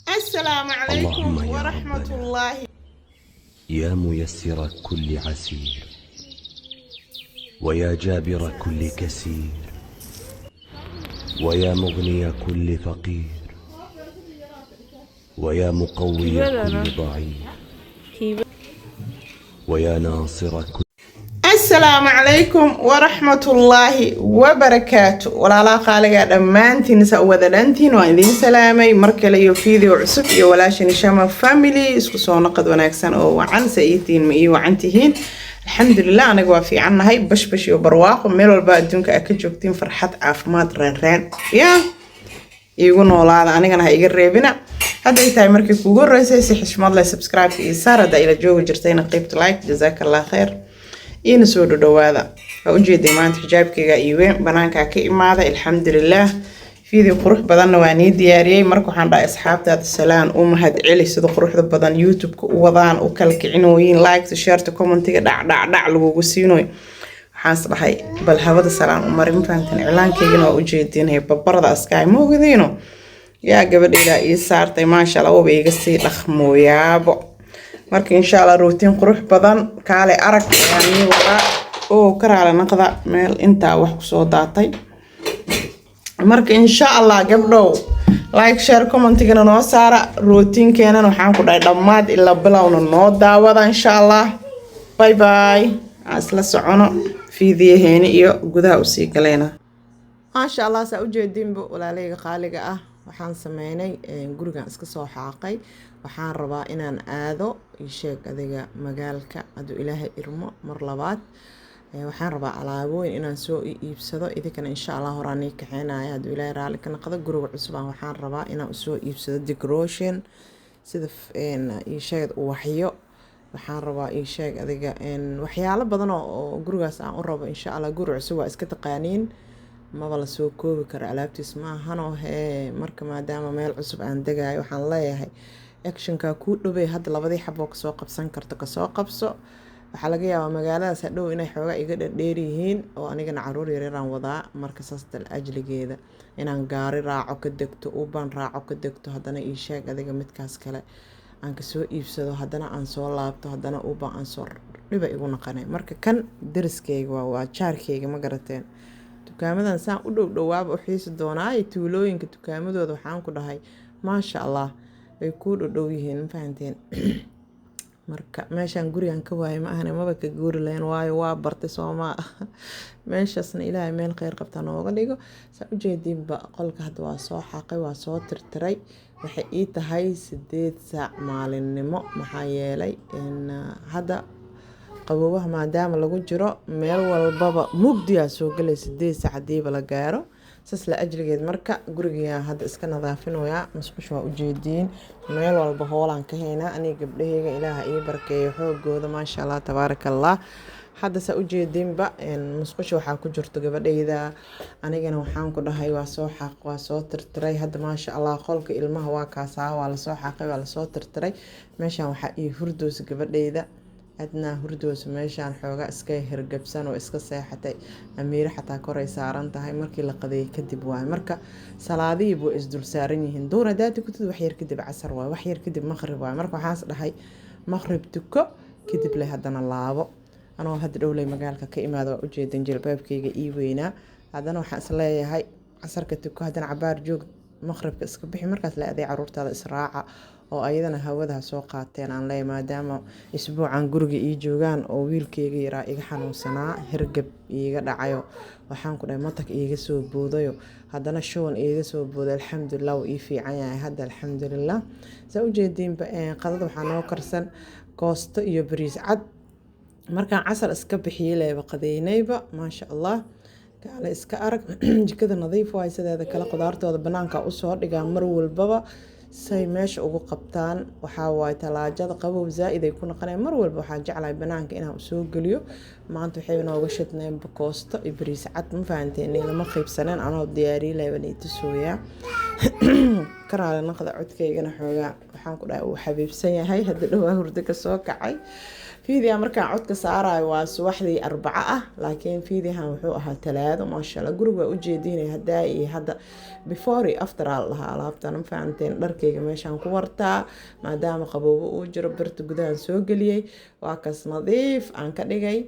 Asalaamu calaykum اللهم يا waraxmat ربنا ullaahi. يا ميسر كل عسير، ويا جابر كل كسير، ويا مغني كل فقير، ويا مقوي كل ضعيف، ويا ناصر كل Asalaamu calaykum waraxmatullaahi wabarakaatu. Walaalaha qaaliga, dhammaantiin saa u wada dhantiin waan idiin salaamay mar kale iyo video cusub iyo walaashan Shama Family. Isku soo naqad wanaagsan oo wacan. Sa iitiin, ma ii wacan tihiin? Alxamdulilah, anaga waa fiicannahay, bashbash iyo barwaaqo. Meel walba adduunka aad ka joogtiin, farxad, caafimaad, reenreen yaa iigu noolaada, anigana ha iga reebina. Hadday tahay markii kuugu horeysay, si xishmad leh subscribe iyo saar. Hadda ila joogi jirtayna, qeybta like. Jazaaka Allah khayr, iina soo dhodhowaada. Waa ujeeday maanta xijaabkayga iyo weyn banaankaa ka imaada. Alxamdulilah, video qurux badanna waa nii diyaariyey. Marka waxaan dhahay asxaabtaada salaan, u mahad celi sida quruxda badan YouTube-ka u wadaan, u kala kicinooyin, like, share, commentiga dhac dhac dhac lagugu siinoy. Waxaan is dhahay bal hawada salaan u mari. Ma fahanteen? Cilaankaygana waa ujeedinay, babarada askaay ma ogadiino yaa gabadhayda ii saartay. Maasha Allah, waba iga sii dhaqmooyaabo. Marka insha Allah routine qurux badan, kaale arag ayaan ii wadaa oo karaale naqda meel intaa wax kusoo daatay. Marka insha Allah gabdhow, like, share, commentigana noo saara. Routinekeenan waxaan ku dhahay dhammaad ilaa bilowna noo daawada insha Allah. Bye bye, aan isla socono fiidiyaheeni iyo gudaha usii galeyna. Maasha Allah, saa ujeedinba walaaleyga qaaliga ah, waxaan sameynay gurigan iska soo xaaqay. Waxaan rabaa inaan aado, isheeg adiga, magaalka hadduu Ilaahay irmo. Mar labaad waxaan rabaa alaabooyin inaan soo iibsado. Idinkana insha Allah horaan ii kaxeynaya hadduu Ilaahay raalli ka noqdo. Guriga cusub aan waxaan rabaa inaan usoo iibsado decoration, sida ii sheeg uwaxyo. Waxaan rabaa, ii sheeg adiga, waxyaalo badan oo gurigaas aan u rabo insha Allah. Guri cusub waa iska taqaaniin, maba lasoo koobi karo alaabtiis maahanoo hee. Marka maadaama meel cusub aan degayo, waxaan leeyahay Actionka kuu dhowey hadda labadii xaboo kasoo qabsan karto kasoo qabso. Waxaa laga yaabaa magaaladaas hadhow inay xoogaa iga dherdheer yihiin oo anigana caruur yaryaraan wadaa. Marka saas dal ajligeeda inaan gaari raaco, ka degto, uban raaco, ka degto, haddana ii sheeg adiga midkaas kale aan kasoo iibsado, haddana aan soo laabto, haddana uban aan soo dhiba igu naqanay. Marka kan dariskeyga waa jaarkeyga, ma garateen? Dukaamadan saan u dhow dhowaaba u xiisi doonaa. Tuulooyinka dukaamadooda waxaan ku dhahay maasha Allah, way kuu dhodhow yihiin, ma fahanteen? Marka meeshaan gurigan ka waayay ma ahane, maba ka guuri lahayn, waayo waa bartay soomaa. Meeshaasna Ilaahay meel kheyr qabta nooga dhigo. Saa ujeediinba, qolka hadda waa soo xaaqay, waa soo tirtiray. Waxay ii tahay 8 saac maalinimo, maxaa yeelay hadda qaboobaha maadaama lagu jiro, meel walbaba mugdiyaa soo gelay 8 saac hadiiba la gaaro. Saas la ajligeed marka gurigayaa hadda iska nadaafinoyaa. Musqusha waa ujeediin, meel walba hoolaan ka haynaa aniga gabdhaheyga. Ilaaha ii barkeeyo xoogooda, maasha Allah, tabaaraka Allah. Hadda saa ujeediinba, musqusha waxaa ku jirto gabadheyda, anigana waxaan ku dhahay waa soo xaaq, waa soo tirtiray. Hadda maasha Allah, qolka ilmaha waa kaasaa, waa lasoo xaaqay, waa lasoo tirtiray. Meeshan waxaa ii hurdoosa gabadheyda Adnaa, hurdoosa meeshaan xoogaa iska hergabsan oo iska seexatay. Amiiro xataa koray saaran tahay. Markii la qadeeyay kadib waaye. Marka salaadihii way isdul saaran yihiin. Duur haddaa tukatid, waxyar kadib casar waaye, waxyar kadib maqrib waaye. Marka waxaas dhahay maqrib tuko kadib le haddana laabo. Anoo hadda dhowley magaalka ka imaada, waa ujeedan jilbaabkayga ii weynaa. Haddana waxaan isleeyahay casarka tuko, haddana cabaar joog, maqribka iska bixi. Markaas la aday caruurtaada israaca oo ayadana hawada ha soo qaateen aan leeyahay, maadaama isbuucan guriga ii joogaan oo wiilkeyga yaraa iga xanuunsanaa, hergab iiga dhacayo, waxaan ku dhahay matag iiga soo boodayo, haddana shuban iiga soo booday. Alxamdulilah, wuu ii fiican yahay hadda, alxamdulilah. Saa ujeediinba, qadada waxaa noo karsan koosto iyo bariis cad. Markaan casar iska bixiyey leeba qadeynayba. Maasha Allah, kaale iska arag, jikada nadiif waay. Sideeda kale qudaartooda banaanka usoo dhigaa mar walbaba say meesha ugu qabtaan. Waxaa waaye talaajada qabow zaa-id ay ku noqonayaan. Mar walba waxaa jeclahay banaanka inaan usoo geliyo. Maanta waxay nooga shidneen bakoosto iyo bariis cad, ma fahanteen? Lama qaybsaneen, anoo diyaariye leh baan itusooyaa. Karaale naqda, codkaygana xoogaa waxaan ku dhahay uu xabiibsan yahay, hadda dhowaa hurdo kasoo kacay. Fiidiya markaan codka saarayo waa subaxdii Arbaco ah, laakiin fiidiyahan wuxuu ahaa Talaado. Maasha Allah, guriga waa ujeedinay haddaa iyo hadda, before iyo after aa la dhahaa alaabtan, ma fahanteen? Dharkayga meeshaan ku wartaa maadaama qaboobo uu jiro, birta gudahan soo geliyey, waa kas nadiif aan ka dhigay.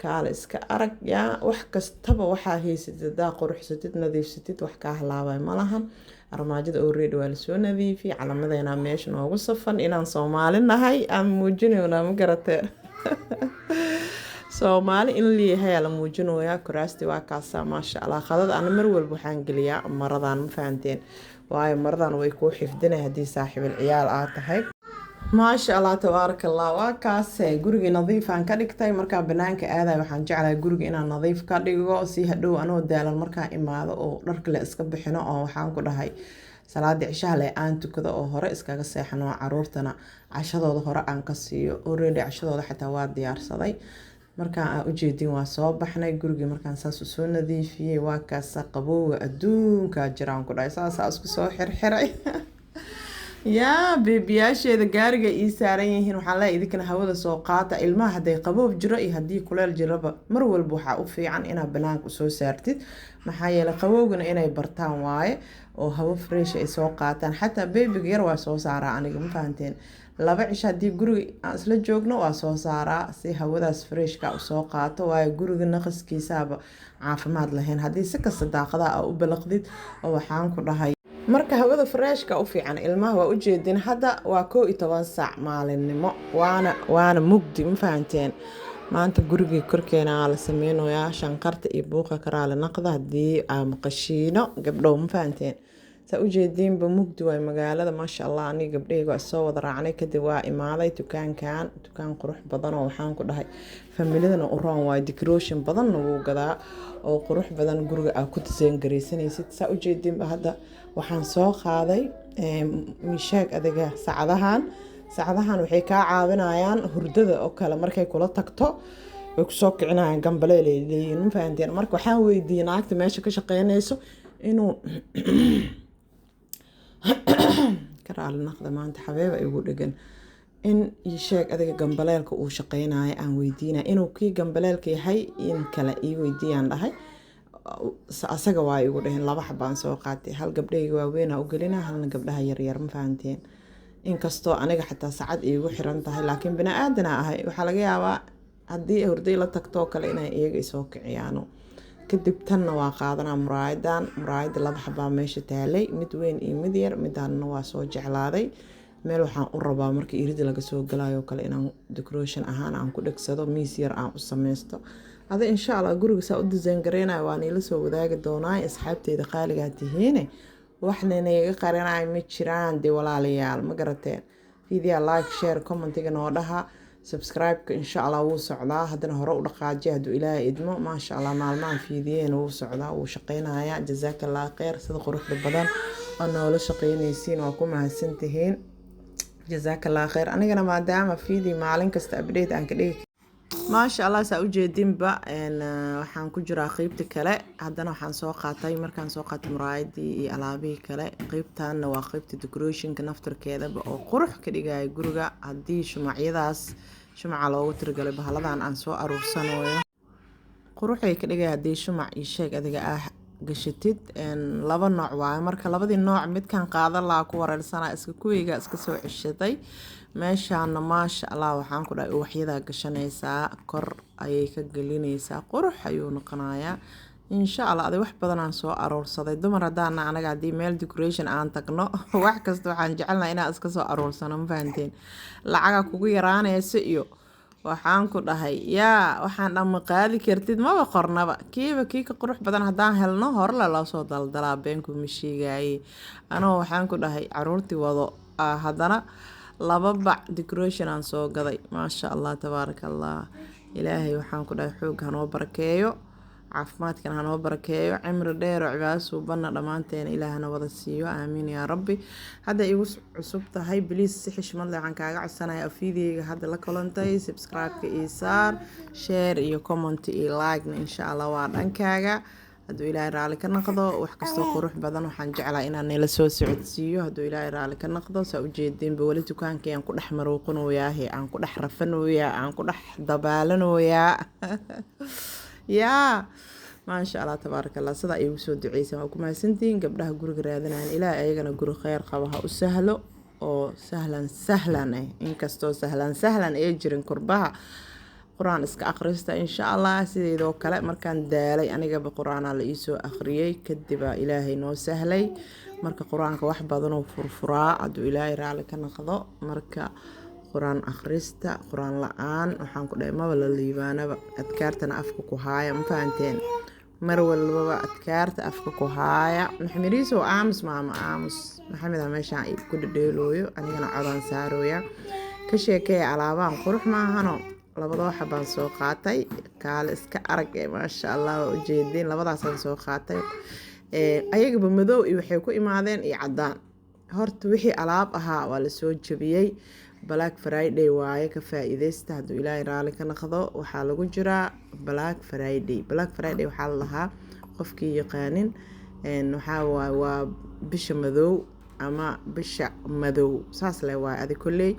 Kaale iska arag yaa, wax kastaba waxaa haysatid hadaa quruxsatid, nadiifsatid, wax kaa halaabay ma lahan. Armaajada already waa lasoo nadiifiyey. Calamadeena meesha noogu safan, inaan Soomaali nahay aan muujinaynaa, ma garateen? Soomaali in leeyahay la muujinayaa. Kuraasti waa kaasaa, maasha Allah. Qadada ana mar walba waxaan geliyaa maradan, ma fahanteen? Waayo maradan way kuu xifdinay haddii saaxiibul ciyaal aad tahay. Maasha Allah, tabaaraka Allah. Waa kaase gurigii nadiifaan ka dhigtay. Markaa banaanka aaday waxaan jeclahay guriga inaan nadiif ka dhigo, si hadhow anoo daalan markaa imaado oo dharka le iska bixino, oo waxaan ku dhahay salaada cishaha le aan tukado oo hore iskaga seexano, caruurtana cashadooda hore aan ka siiyo. Already cashadooda xataa waa diyaarsaday. Markaan aa ujeedin waa soo baxnay gurigii markaan saas usoo nadiifiyey. Waa kaasa, qabowga adduunkaa jiraan ku dhahay, saasaa isku soo xirxiray. Yaa beebiyaasheeda gaariga ii saaran yihiin, waxaan leeyahay idinkana hawada soo qaata. Ilmaha hadday qaboob jiro iyo haddii kuleel jiraba, mar walba waxaa u fiican inaad banaanka usoo saartid, maxaa yeelay qabowgana inay bartaan waaye oo hawo fresh ay soo qaataan. Xataa beebiga yar waa soo saaraa aniga, ma fahanteen? 2 cisho haddii guriga aan isla joogno waa soo saaraa si hawadaas freshka usoo qaato, waayo guriga naqaskiisaaba caafimaad lahayn haddii si kasta daaqadaha aa u balaqdid oo waxaan ku dhahay. Marka hawada freshka u fiican ilmaha. Waa ujeedin, hadda waa 11 saac maalinimo, waana mugdi, ma fahanteen? Maanta gurigii korkeena la sameynayaa. Shanqarta iyo buuqa karaale naqda haddii aa maqashiino gabdhow, ma fahanteen? Saa ujeediinba mugdi waay magaalada, maasha Allah. Aniga gabdhahayga waa soo wada raacnay. Kadib waa imaaday dukaankan, dukaan qurux badan oo waxaan ku dhahay familidana u roon waayo, decoration badanna wuu gadaa oo qurux badan, guriga aa ku design garaysanaysid. Saa ujeediinba hadda waxaan soo qaaday mishaag adiga saacadahan. Saacadahan waxay kaa caawinayaan hurdada oo kale, markay kula tagto way kusoo kicinayaan, gambaleel ay leeyihiin, ma fahanteen? Marka waxaan weydiiyey naagta meesha ka shaqeynayso inuu karaali naqda, maanta xabeeba igu dhegan, in ii sheeg adiga gambaleelka uu shaqeynayo aan weydiinaya, inuu kii gambaleelka yahay in kale ii weydiiyaan dhahay. Asaga waa igu dhaheen. Laba xabaan soo qaatay, hal gabdhahayga waaweynaa u gelina, halna gabdhaha yaryar, ma fahanteen? Inkastoo aniga xataa saacad iigu xiran tahay, laakiin bini aadana ahay, waxaa laga yaabaa haddii hurday la tagtoo kale inay iyaga isoo kiciyaano. Kadib tanna waa qaadanaa muraayadan. Muraayada laba xabaa meesha taalay, mid weyn iyo mid yar. Midaanna waa soo jeclaaday. Meel waxaan u rabaa marka irida laga soo galayo kale inaan decoration ahaan aan ku dhegsado, miis yar aan u sameysto. Ada insha Allah guriga saa u design gareynayo waa niila soo wadaagi doonaa. Asxaabteyda qaaligaa tihiine, waxna naga qarinayo ma jiraan dee walaalayaal, ma garateen? Video like, share, commentiga noo dhaha, subscribe-ka insha Allah wuu socdaa, haddana hore u dhaqaajiya hadduu Ilaahay idmo. Maasha Allah, maalmahan fiidiyeen wuu socdaa, wuu shaqeynayaa. Jazaaka Allah kheyr, sida quruxda badan oo noola shaqeynaysiin waa ku mahadsantihiin, jazaaka Allah kheyr. Anigana maadaama fiidi maalin kasta update aan ka dhigi, maasha Allah. Saa ujeedinba waxaan ku jiraa qeybta kale. Haddana waxaan soo qaatay, markaan soo qaatay muraayadii iyo alaabihii kale, qeybtanna waa qeybta decorationka naftarkeedaba oo qurux ka dhigaya guriga. Haddii shumacyadaas, shumaca loogu tirigalay bahaladan aan soo aruursanayo, quruxay ka dhigaya haddii shumac iyo sheeg adiga ah gashatid. Laba nooc waaye, marka labadii nooc midkan qaadan lahaa ku wareersanaa, iska kuweyga iska soo ceshaday. Meeshaana maasha Allah, waxaan ku dhahay ubaxyadaa gashanaysaa, kor ayay ka gelinaysaa, qurux ayuu noqonayaa insha Allah. Aday wax badan aan soo aruursaday. Dumar haddaana anaga haddii meel decoration aan tagno, wax kasta waxaan jecelnahay inaan iska soo aruursano, ma fahanteen? Lacaga kugu yaraanaysa iyo waxaan ku dhahay yaa waxaan dhamma qaadi kartid maba qornaba, kiiba kii ka qurux badan haddaan helno horle loo soo daldalaa. Beenku ma sheegaaye, anoo waxaan ku dhahay caruurtii wado, haddana laba bac decoration aan soo gaday. Maasha Allah, tabaaraka Allah. Ilaahay waxaan ku dhahay xoog hanoo barakeeyo. Caafimaadkana hanoo barakeeyo, cimri dheer oo cibaado suubanna dhammaanteena Ilaahna wada siiyo, aamiin yaa rabbi. Hadda igu cusub tahay, please, si xishmad leh waxaan kaaga codsanaya, video-ga hadda la kulantay, subscribe-ka iyo saar, share iyo comment iyo like-na insha Allah waa dhankaaga, hadduu Ilaahay raali ka noqdo. Wax kastoo qurux badan waxaan jeclaa inaan nila soo socodsiiyo, hadduu Ilaahay raali ka noqdo. Saa ujeedinba, weli dukaankii aan ku dhex maruuqinooyaahe, aan ku dhex rafanooyaa, aan ku dhex dabaalanooyaa. Yaa maasha Allah, tabaaraka Allah, sidaa iigu soo duceysan, waa ku mahadsantihiin. Gabdhaha guriga raadinayan, Ilaah ayagana guri kheyr qaba ha u sahlo oo sahlan sahlan ah, inkastoo sahlan sahlan ay jirin. Kurbaha qur-aan iska akhrista insha Allah. Sideedoo kale markaan daalay anigaba qur-aanaa la iisoo akhriyey, kadibaa Ilaahay noo sahlay. Marka qur-aanka wax badanoo furfuraa, hadduu Ilaahay raali ka noqdo. Marka qur-aan akhrista, qur-aan la-aan waxaan ku dhahay maba la liibaanaba. Adkaartana afka ku haaya, ma fahanteen? Mar walbaba adkaarta afka ku haaya. Maxamediisow, aamus maama, aamus. Maxameda meeshaan ku dhadheelooyo, anigana codaan saarooya. Ka sheekeeya alaabahan, qurux maahano? Labadoo xabaan soo qaatay, kaale iska arag ee, maasha Allah, waa ujeediin. Labadaasaan soo qaatay, ayagaba madow iyo waxay ku imaadeen iyo cadaan. Horta wixii alaab ahaa waa lasoo jabiyey. Black Friday waaye, ka faa-iideysta, hadduu Ilaahay raali ka noqdo. Waxaa lagu jiraa Black Friday. Black Friday waxaa la lahaa, qofkii yaqaanin, waxaa waaye waa bisha madow ama bisha madow saas le waaye. Adi kolley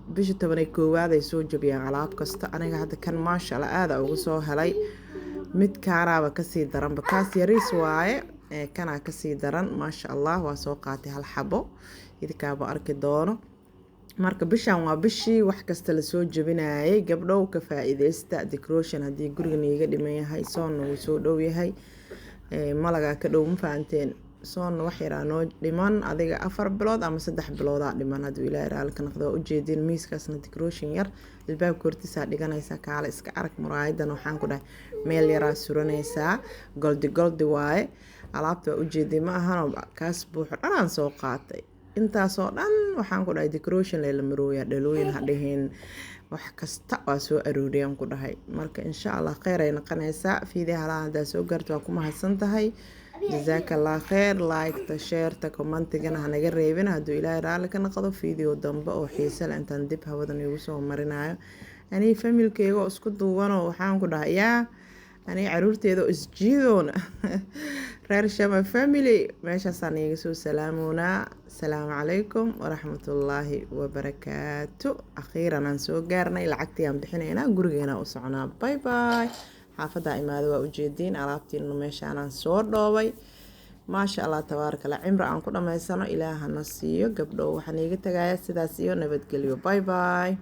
bisha 11aad ay soo jabiyaan alaab kasta. Aniga hadda kan maasha Allah aada uga soo helay. Midkaanaaba kasii daranba, kaas yariis waaye, kanaa kasii daran, maasha Allah. Waa soo qaatay hal xabo, idinkaaba arki doono. Marka bishan waa bishii wax kasta lasoo jabinayay. Gabdhow, ka faa-iideysta. Decoration haddii guriga niiga dhiman yahay, soonna wuu soo dhow yahay, malagaa ka dhow, ma fahanteen? Soonna wax yaraa noo dhiman, adiga 4 bilood ama 3 biloodaa dhiman, hadduu Ilaahay raali ka noqdo. Waa ujeedin, miiskaasna decoration yar albaabka hortiisaa dhiganaysaa, kaale iska arag. Muraayadan waxaan ku dhahay meel yaraa suranaysaa, goldi goldi waaye. Alaabta waa ujeedin, ma ahano? Kaas buuxo dhanaan soo qaatay, intaasoo dhan waxaan ku dhahay decoration lela marooya. Dhalooyin ha dhihin, wax kasta waa soo arooriyaan ku dhahay. Marka insha Allah kheyr ay noqonaysaa. Video halaha haddaa soo gaarto, waa ku mahadsan tahay, jazaaka Allah kheyr. Like-ta, share-ta, comment-igana hanaga reebin, hadduu Ilaahay raalli ka noqdo. Video dambe oo xiise leh intaan dib hawadan igu soo marinayo, anii family-keyga oo isku duubanoo, waxaan ku dhahay yaa aniga caruurteeda oo isjiidoona, reer Shama Family, meeshaasaan iiga soo salaamoonaa. Asalaamu calaykum waraxmatullaahi wabarakaatu. Akhiiran aan soo gaarnay, lacagtii aan bixinaynaa, gurigeena u soconaa. Bye bye. Xaafaddaa imaada, waa ujeediin, alaabtiina meeshaanaan soo dhoobay. Maasha Allah, tabaaraka Allah, cimri aan ku dhammaysano Ilaahana siiyo. Gabdhow, waxaan iiga tagayaa sidaas iyo nabadgelyo. Bye bye.